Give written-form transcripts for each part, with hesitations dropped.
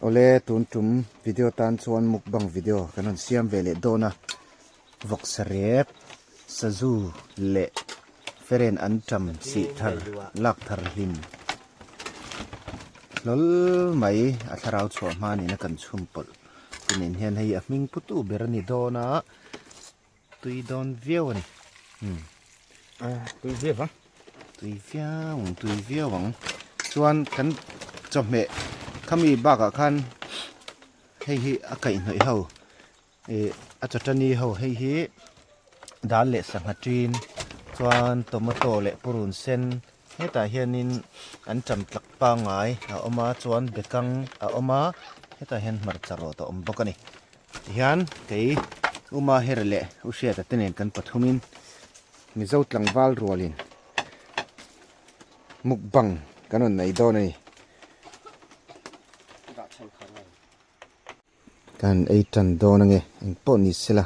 Awle tun tum video tan chuan mukbang video kan rawn siam ve leh dawn a, vawksa rep, sazu leh feren an tam sih thar lak thar hlim hlawl mai a thlarau chhuah hma nena kan chhum pawlh te nen hian hei a hming pu tu ber a ni dawn a. Tui dawn viau a ni. Umm. Tui viau ang. Tui viau ang, tui viau ang. Chuan kan chawhmeh khami bakah khan hei hi a kaihhnawih ho ih a chawtani ho hei hi dal leh sangha tin chuan tomato leh purun sen hetah hianin an ṭam tlak pangngai a awm a chuan bekang a awm a hetah hian hmarcha rawt a awm bawk a ni. Tihian kei U Mahera leh U Hriata te nen kan pathumin Mizo tlangval rualin mukbang kan rawn nei dawn a ni. Kan ei tan dawn ange engpawh ni sela.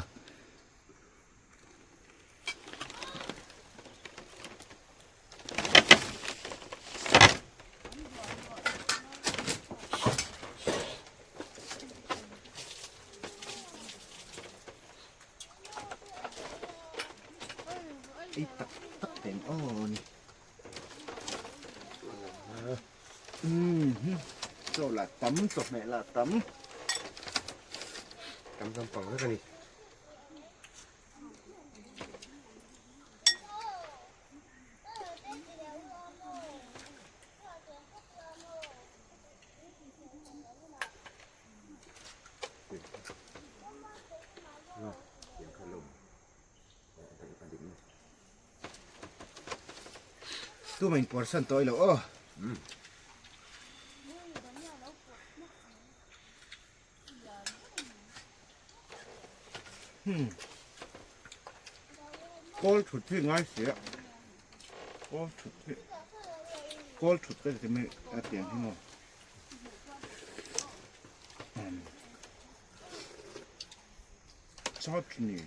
Ei tak tak teng aw ni. Umm chaw lah tam chawhmeh lah tam. Tam tam pang vek a ni. Tu main puar san tawh ilo aw. Hmm. Kawl thut hi ngai si a. Kawl thut hi. Kawl thut ka ti mai a tiang hi maw. Chutney.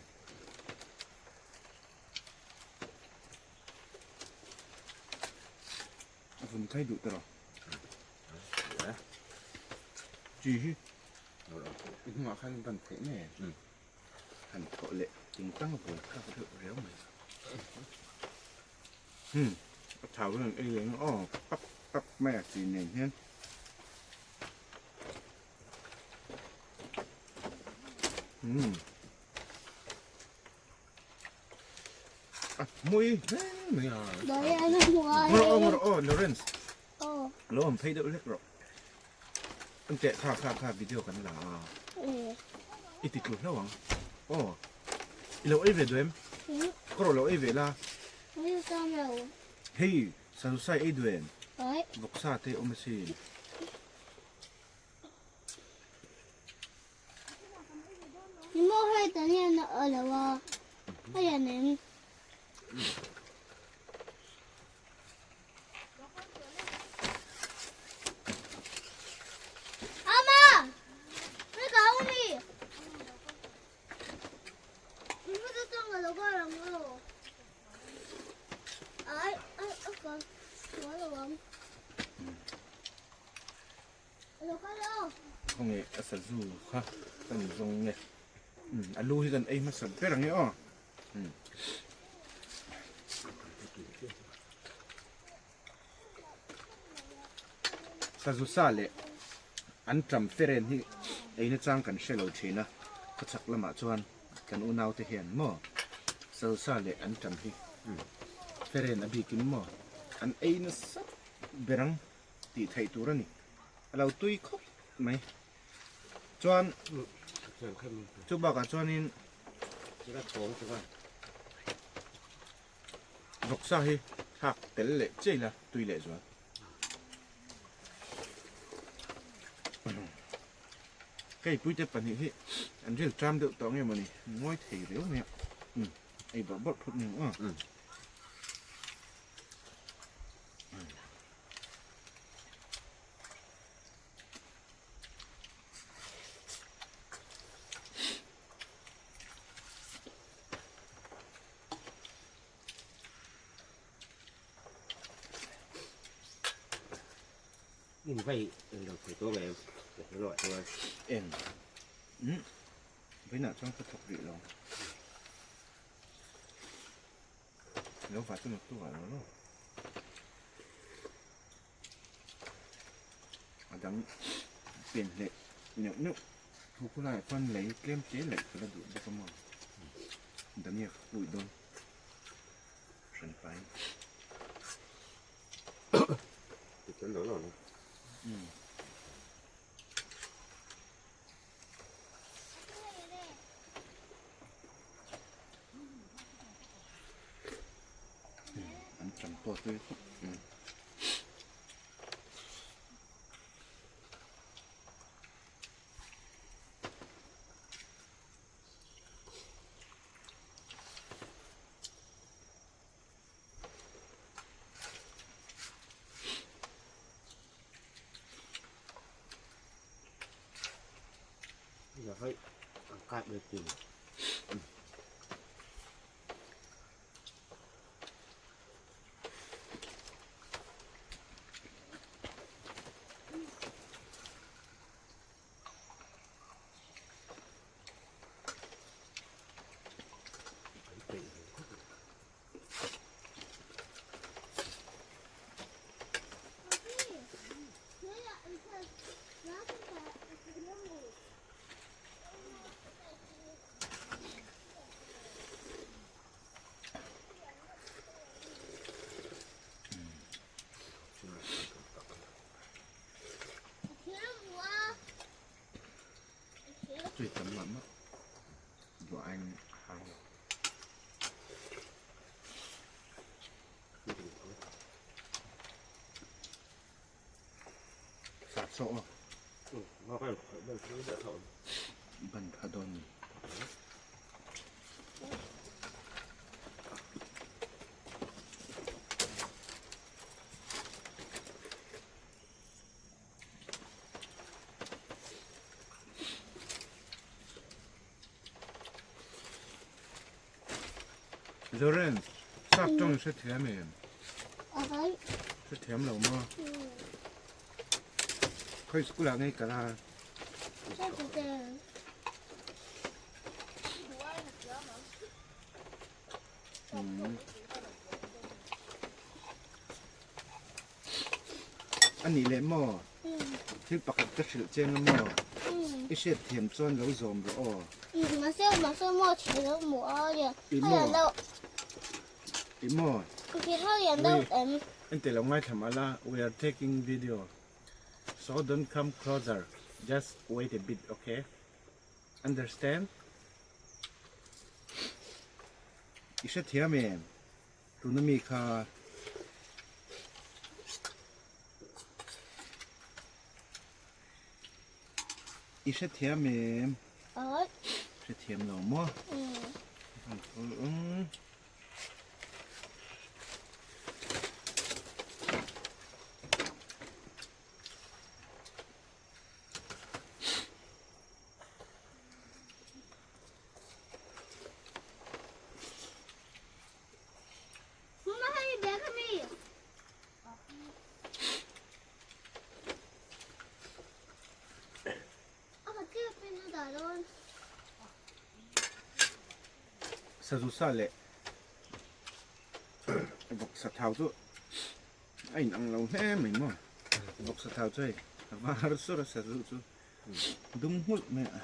A vun khai duh tawh. Chi hi i hnungah khan ban theih nge han thawh leh ting tang a buai thlak deuh riau mai. Hmm a thau hian ei leh aw pap pap mai a chi nen hian. Hmm. A hmui hle mai a. Ngawr aw ngawr aw Lawrence. Lo awm phei deuh hlek rawh. An teh kha kha kha video kan la a. I ti tlu hlauh ang. Aw. I lo ei ve duh em? Ka rawh lo ei ve la. Hei salusai ei duh em? Vawksa te awm asin. Khawnge a sazu kha kan zawng nge a lu hi kan ei hmasa ber ang e aw sazu sa leh an tam feren hi ei na chang kan hre lo thin a khawchhak lamah chuan kan unau te hian maw sazu sa leh an tam hi feren a bikin maw an ei nasa ber ang. tih theih tur a ni. A lo tui khawp mai. Chuan chu bakah chuanin vawksa hi thlak tel leh chiai la tui leh zual. Hei puite pahnih hi an ril tram deuh tawh nge mawni ngawi thei riau mai a. Ei bawrh bawrh phut ni ang aw. In vai eng lo thei tawh ngei em? Eng. Umm. Vawiinah chuan ka thawk rih lo. Lo va chu naktuk ah lo lo. A dang pen hleh neuh neuh thu khu laiah chuan lei tlem te laih ka la duh bawk a maw. Dania ka pui dawn hran pain. Umm. An tam pawh tui khawp mai. Tui tam mah mah duah aiin a hang lo. Sat sawh aw. Ban pha dawn ni. Zoren, sap tawng hre thiam em? Hre thiam lo maw? Khawi school ah ngei kal a? A nih leh maw? Thil pakhat ka hrilh cheng a maw? I hriat thiam chuan lo zawm rawh aw. I maw? I maw? Ente lo ngaithla mah la, we are taking video so don't come closer, just wait a bit okay? Understand? I hrethiam em? Tuna mi kha I hrethiam em? Hrethiam lo maw? Umm. Sazu sa leh vawksa thau chu a inang lo hle mai maw vawksa thau chu hei a var sur a sazu chu dum nghulh mai a.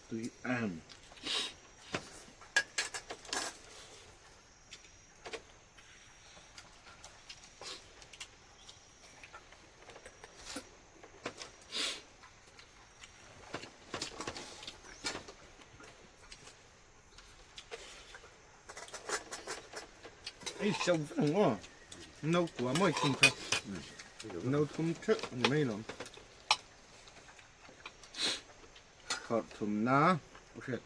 Tui am. Ei so vek ang aw. No kua mawi thung kha. No thum theuh a ni mai lawm. Khawrh thumna u hriat.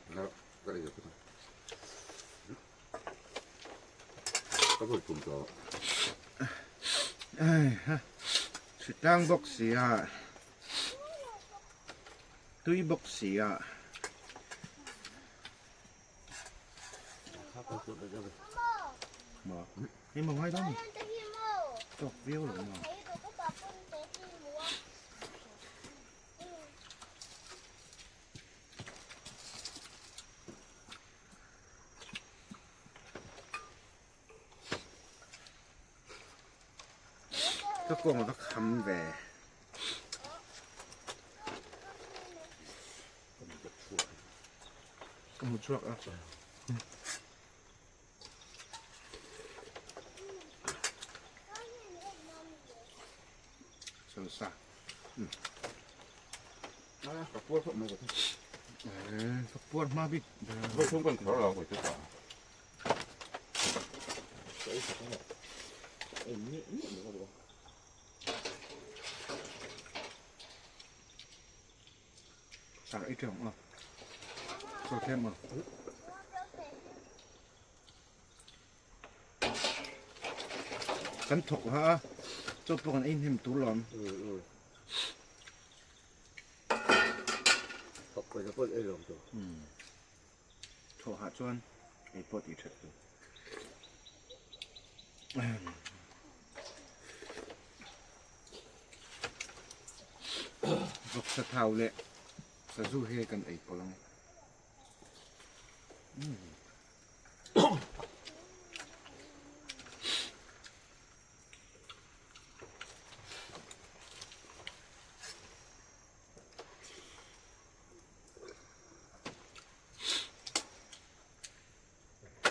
Hritlang bawk sia tui bawk sia. Hei maw ngai dawn ni tawk viau lo maw. Ka kawng va kham ve. Ka hmu chhuak a. Salsa. Ka puar khawp mai ka Ka puar hma bik. Voi thum kan khawr lo koi te ta. Sar ei teuh ang aw. Chaw thlem aw. Kan thawk ha a, chaw pawh kan ei hnem tur lawm. Thawk pawisa pawh ei lawm tur. Thawh hah chuan ei pawh tih that tur. Vawksa thau leh sazu hi kan ei pawlh ang e.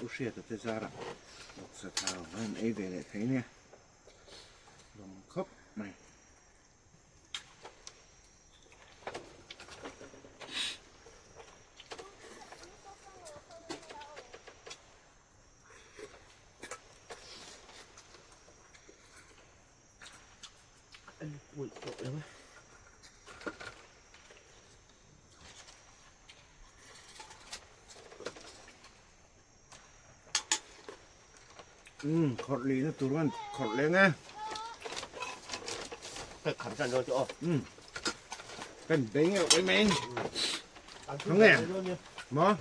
U Hriata te zarah vawksa thau a rawn ei ve leh thei nia. Lawm khawp mai. Umm khawrh lih na tur an khawrh leng e. Ka kham chan dawn chu aw. Umm kan bei ngeuh mai mai. Thang nge maw?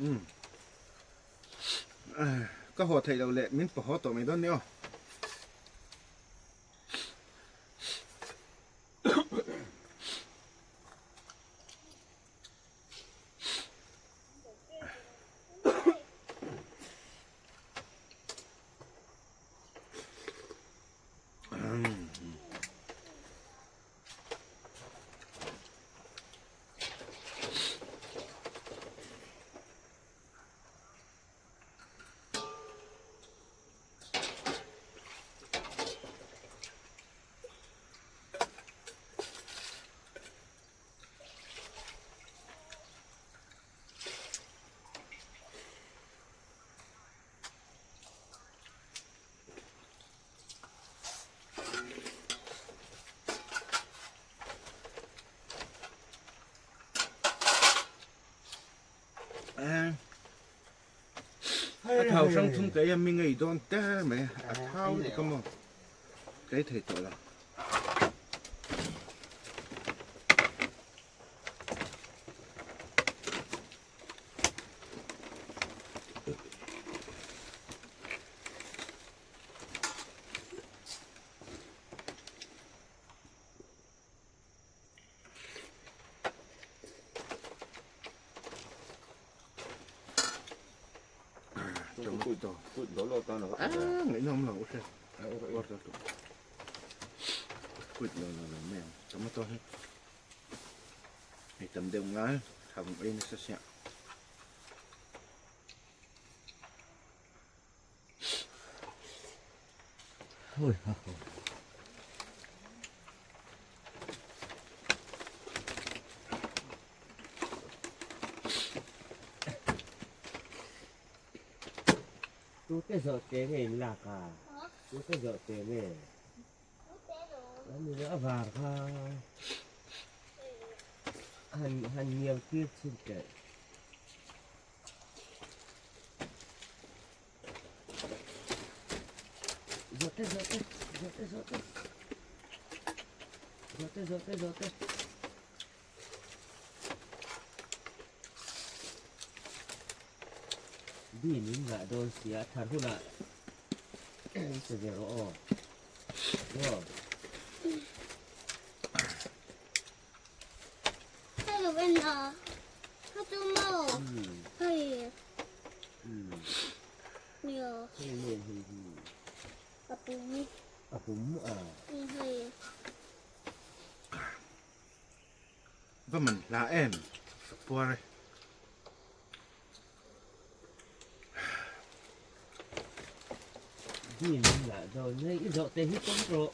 Umm ka haw theih loh leh min paw haw tawh mai dawn nia aw. A thau hrang thum ka ei a mi ngei dawn te mai a thau lutuk a maw ka ei thei tawh lo. Tomato. A ngaihnawm lo u hre. Kuit lo lo lo mai ang. Tomato hi hei tam deuh ngai tha vung ei nasa sia. Ôi ha ha. Tu te zawh te nge in lak a? Tu te zawh te nge? Ani a var kha han han ngiau tir chhin teh. Zawhte zawhte zawhte zawhte zawhte zawhte zawhte Bean in ngah dawn sia thar hunah che ve rawh aw. Aw. A pum a. Va man hla em ka puar e. Bean in ngah dawn hei i zawh te hi pawm rawh.